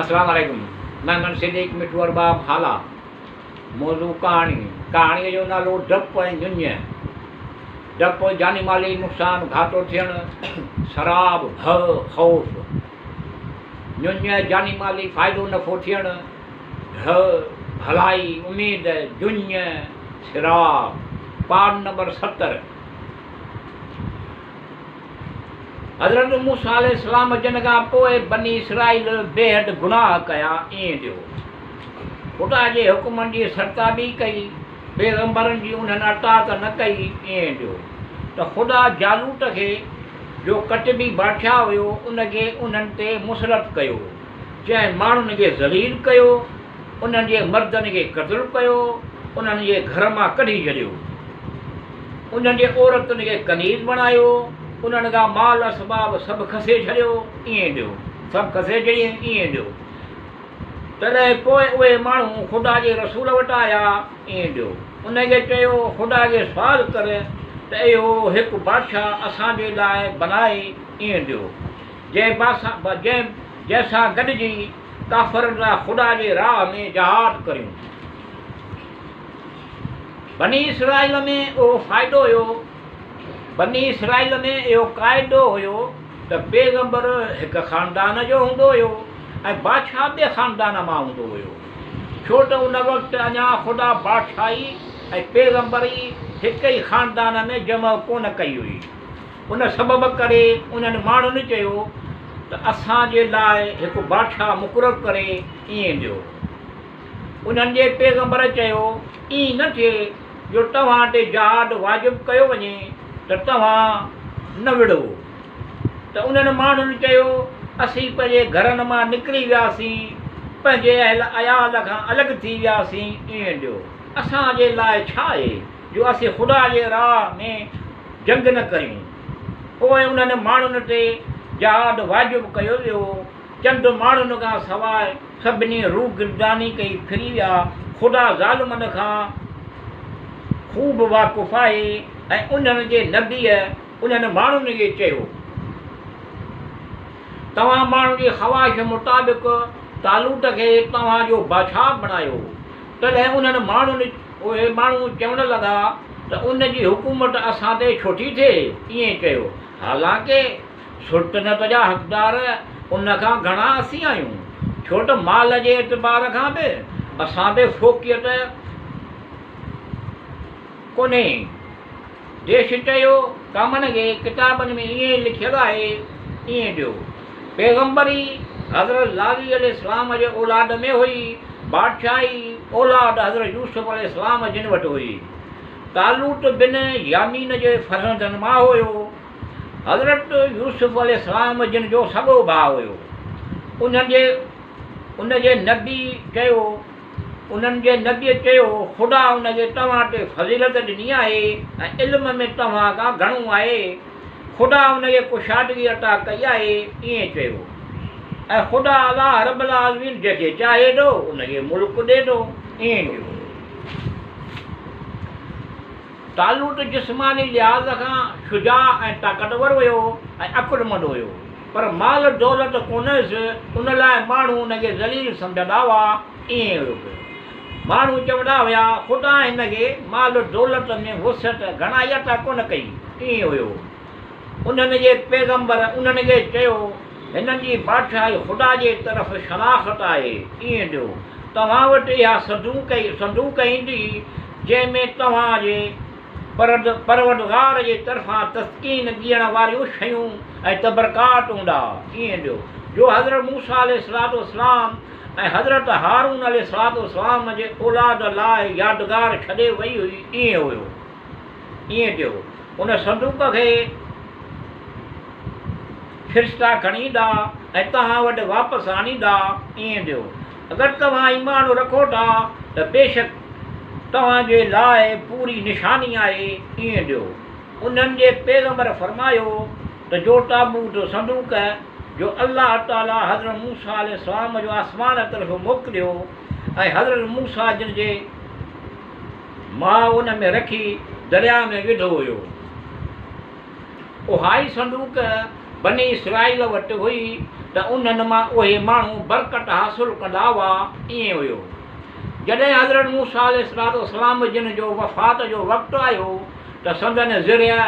السلام عليڪم محمد صديق مٺو ارباب هالا موضوع ڪهاڻي ڪهاڻيء جو نالو ڊپ ۽ ڃڃ ڊپ جاني مالي نقصان گهاٽو ٿيڻ سراب ڀؤ خوف ڃڃ جاني مالي فائدو نفعو ٿيڻ ڍء ڀلائي اميد جڃ سراب پاڙ نمبر 70. حضرت موسيٰ عليه السلام جن کان پوء بني اسرائيل بيحد گناهه ڪيا، ائين ڏيو. خدا جي حڪمن جي سرتابي ڪئي، پيغمبرن جي انهن اطاعت نه ڪئي، ائين ڏيو. ته خدا جالوت کي، جو ڪتبي بادشاهه هيو، ان کي انهن تي مسلط ڪيو، جنهن ماڻهن کي ذليل ڪيو، انهن جي مردن کي قتل ڪيو، انهن جي گهر مان ڪڍي ڇڏيو. انهن جي عورتن کي ڪنيز بڻايو، انهن کان مال اسباب سڀ کسي ڇڏيو، ائين ڏيو. سڀ کسي ڇڏيائين، ائين ڏيو. تڏهن پوء اهي ماڻهو خدا جي رسول وٽ آيا، ائين ڏيو. ان کي چيو، خدا کي سوال ڪر ته اهو هڪ بادشاهه اسان جي لاء بنائي، ائين ڏيو. جنهن سان گڏجي ڪافرن سان خدا جي راهه ۾ جهاد ڪريون. بني اسرائيل ۾ اهو فائدو هيو، بني اسرائيل ۾ اهو قاعدو هيو ته پيغمبر هڪ خاندان جو هوندو هيو ۽ بادشاهه ٻئي خاندان مان هوندو هيو، ڇو ته ان وقت اڃا خدا بادشاهي ۽ پيغمبري هڪ ئي خاندان ۾ جمع ڪونه ڪئي هئي. ان سبب ڪري انهن ماڻهن چيو ته اسان جي لاء هڪ بادشاهه مقرر ڪري ائين ڏيو. انهن جي پيغمبر چيو، ائين نه ٿئي جو توهان تي جهاد واجب ڪيو وڃي ته توهان نه وڙهو. ته انهن ماڻهن چيو، اسين پنهنجي گهرن مان نڪري وياسين، پنهنجي اهل عيال کان الڳ ٿي وياسين، ائين ڏيو، اسان جي لاء ڇا آهي جو اسين خدا جي راهه ۾ جنگ نه ڪريون. پوء انهن ماڻهن تي جهاد واجب ڪيو ويو. چند ماڻهن کان سواء سڀني روگرداني ڪئي ڦري ويا. خدا ظالمن کان خوب واقف آهي ۽ انهن جي نبيء انهن ماڻهن کي چيو، توهان ماڻهن جي خواهش مطابق طالوت کي توهان جو بادشاهه بڻايو. تڏهن انهن ماڻهن اهي ماڻهو چوڻ لڳا ته ان جي حڪومت اسان تي ڇو ٿي ٿئي؟ ائين چيو، حالانڪه سلطنت جا حقدار ان کان گهڻا اسين آهيون، ڇو ته مال جي اعتبار کان به اسان تي فوقيت ڪونهي. ديش چيو، ڪامن کي ڪتابن ۾ ائين لکيل آهي، ائين ڏيو. پيغمبري حضرت لاوي عليه السلام جي اولاد ۾ هئي، بادشاهي اولاد حضرت يوسف عليه السلام جن وٽ هئي. طالوت بن يامين جي فرزندن مان هيو. حضرت يوسف عليه السلام جن جو سڳو ڀاء هيو. انهن جي ان جي نبي چيو، انهن جي نبيء چيو، خدا ان کي توهان تي فضيلت ڏني آهي ۽ علم ۾ توهان کان گهڻو آهي. خدا ان کي ڪشادگي عطا ڪئي آهي. ائين چيو. ۽ خدا الله رب العالمين جنهن کي چاهي ٿو ان کي ملڪ ڏي ٿو. ائين چيو. طالوت جسماني لحاظ کان شجاع ۽ طاقتور هيو ۽ عقلمند هيو، پر مال دولت ڪونه هيس، ان لاء ماڻهو هن کي ذليل سمجهندا هئا، ائين هيو پيو. ماڻهو چوندا هيا، خدا هن کي مال دولت ۾ وسعت گهڻائي عطا ڪونه ڪئي، ائين هيو. انهن جي پيغمبر انهن کي چيو، هنن جي بادشاهي خدا جي طرف شناخت آهي، ائين ڏيو، توهان وٽ اها صندوق ايندي، جنهن ۾ توهان جي پروردگار جي طرفان تسڪين ڏيڻ واريون شيون ۽ تبرڪات هوندا، ائين ڏيو، جو حضرت موسيٰ عليه الصلوة والسلام ۽ حضرت هارون عليه الصلوة والسلام جي اولاد لاء يادگار ڇڏي وئي هئي، ائين هيو. ائين ٿيو. ان صندوق کي فرشتا کڻي ايندا ۽ توهان وٽ واپس آڻيندا. ائين ٿيو. اگر توهان ايمان رکو ٿا ته بيشڪ توهان جي لاء پوري نشاني آهي. ائين ٿيو. انهن جي پيغمبر فرمايو ته جو تابوت، صندوق، جو الله تعاليٰ حضرت موسيٰ عليه السلام جو آسمان طرف موڪليو ۽ حضرت موسيٰ جن جي ماء ان ۾ رکي درياء ۾ وڌو هيو. اهائي صندوق بني اسرائيل وٽ هئي ته انهن مان اهي ماڻهو برڪت حاصل ڪندا هئا، ائين هيو. جڏهن حضرت موسيٰ عليه الصلوة والسلام جن جو وفات جو وقت آيو ته سندن ذريعه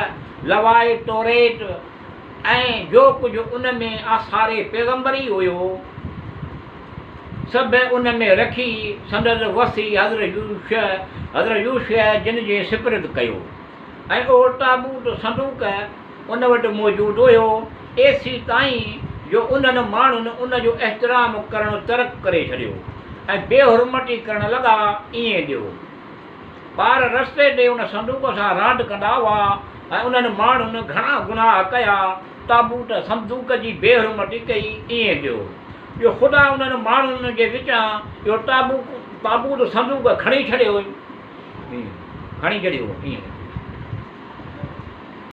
لواء توريت ۽ جو ڪجهه ان ۾ آثار پيغمبري هيو، سڀ ان ۾ رکي سندس وصي حضرت يوشع حضرت يوشع جن جي سپرد ڪيو ۽ اهو تابوت، صندوق، ان وٽ موجود هيو، ايسيتائين جو انهن ماڻهن ان جو احترام ڪرڻ ترڪ ڪري ڇڏيو ۽ بي حرمتي ڪرڻ لڳا، ائين ڏيو. ٻار رستي تي ان صندوق سان راند ڪندا هئا ۽ انهن ماڻهن گهڻا گناهه ڪيا، تابوت، صندوق، جي بي حرمتي ڪئي، ائين ڏيو. جو خدا انهن ماڻهن جي وچان اهو تابوت، صندوق، کڻي ڇڏيو، کڻي ڇڏيو، ائين.